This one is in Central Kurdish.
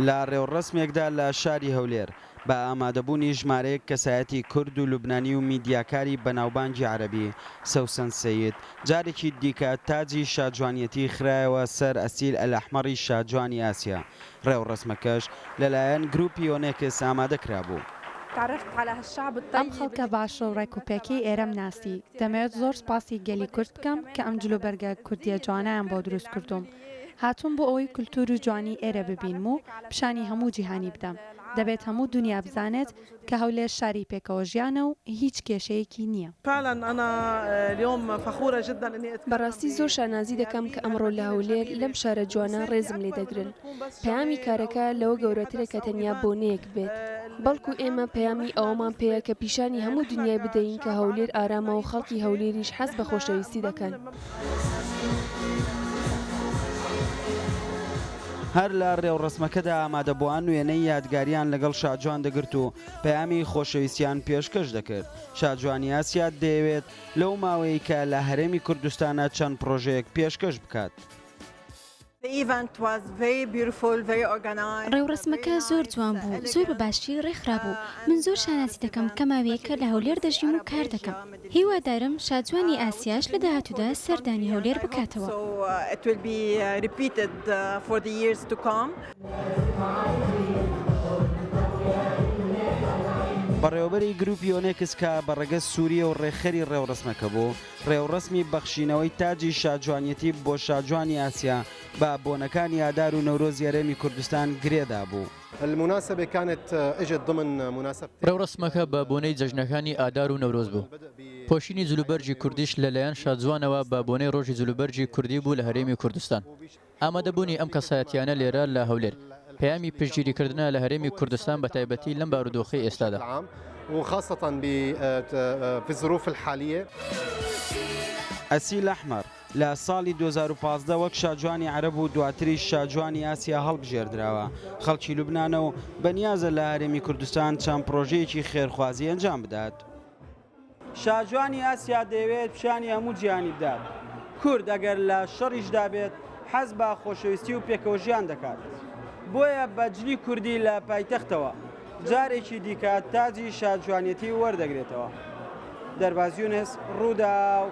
لە ڕێوڕەسمێکدا لە شاری هەولێر، بە ئامادەبوونی ژمارەیەک کەسایەتی کورد و لوبنانی و میدیاکاری بەناوبانگی عەرەبی، سەوسەن سەید، جارێکی دیکە تاجی شاجوانیەتی خرایەوە سەر ئەسیل ئەلئەحمەڕی شاجوانی ئاسیا، ڕێوڕەسمەکەش لەلایەن گروپی ئۆنێکس ئامادە کرابوو. ئەم خەڵکە باشە و ڕێکوپێکەی ئێرەم ناسی، دەمەوێت زۆر سوپاسی گەلی کورد بکەم کە ئەم جلوبەرگە کوردییە جوانەیان بۆ دروست کردووم. هاتووم بۆ ئەوەی کولتوور و جوانی ئێرە ببینم و پیشانی هەموو جیهانی بدەم. دەبێت هەموو دونیا بزانێت کە هەولێر شاری پێکەوەژیانە و هیچ کێشەیەکی نییە. بەڕاستی زۆر شانازی دەکەم کە ئەمڕۆ لە هەولێر لەم شارە جوانە ڕێزم لێ دەگرن. پەیامی کارەکە لەوە گەورەترە کە تەنیا بۆنەیەک بێت، بەڵکو ئێمە پەیامی ئەوەمان پێیە کە پیشانی هەموو دونیای بدەین کە هەولێر ئارامە و خەڵکی هەولێریش حەز بە خۆشەویستی دەکەن. هەر لە رێوڕەسمەکەدا ئامادەبووان وێنەی یادگارییان لەگەڵ شاجوان دەگرت و پەیامی خۆشەویستیان پێشکەش دەکرد. شاجوانی ئاسیا دەیەوێت لەو ماوەیەی کە لە هەرێمی کوردستانە چەند پڕۆژەیەک پێشکەش بکات. ڕێوڕەسمەکە زۆر جوان بوو، زۆر بە باشی ڕێکخرابوو. من زۆر شانازی دەکەم کە ماوەیەکە لە هەولێر دەژیم و کار دەکەم. هیوادارم شاجوانی ئاسیاش لە داهاتوودا سەردانی هەولێر بکاتەوە. بەڕێوەبەری گروپی ئۆنێکس کە بە ڕەگەز سوورییە و ڕێکخەری ڕێوڕەسمەکە بوو، ڕێوڕەسمی بەخشینەوەی تاجی شاجوانیەتی بۆ شاجوانی ئاسیا بە بۆنەکانی ئادار و نەورۆزی هەرێمی کوردستان گرێ دابوو. ڕێوڕەسمەکە بە بۆنەی جەژنەکانی ئادار و نەورۆز بوو. پۆشینی جلوبەرگی کوردیش لە لایەن شاجوانەوە بە بۆنەی ڕۆژی جلوبەرگی کوردی بوو لە هەرێمی کوردستان. ئامادەبوونی ئەم کەسایەتییانە لێرە لە هەولێر، پەیامی پشتگیریکردنە لە هەرێمی کوردستان بەتایبەتی لەم بارودۆخەی ئێستادا. ئەسیل ئەحمەر، لە ساڵی 2015 وەک شاجوانی عەرەب و دواتریش شاجوانی ئاسیا هەڵبژێردراوە، خەڵکی لوبنانە و بەنیازە لە هەرێمی کوردستان چەند پڕۆژەیەکی خێرخوازی ئەنجام بدات. شاجوانی ئاسیا دەیەوێت پیشانی هەموو جیهانی بدات کورد ئەگەر لە شەڕیشدا بێت حەز بە خۆشەویستی و پێکەوەژیان دەکات. بۆیە بە جلی کوردی لە پایتەختەوە جارێکی دیکە تاجی شاجوانیەتی وەردەگرێتەوە. دەرباز یونس، رووداو،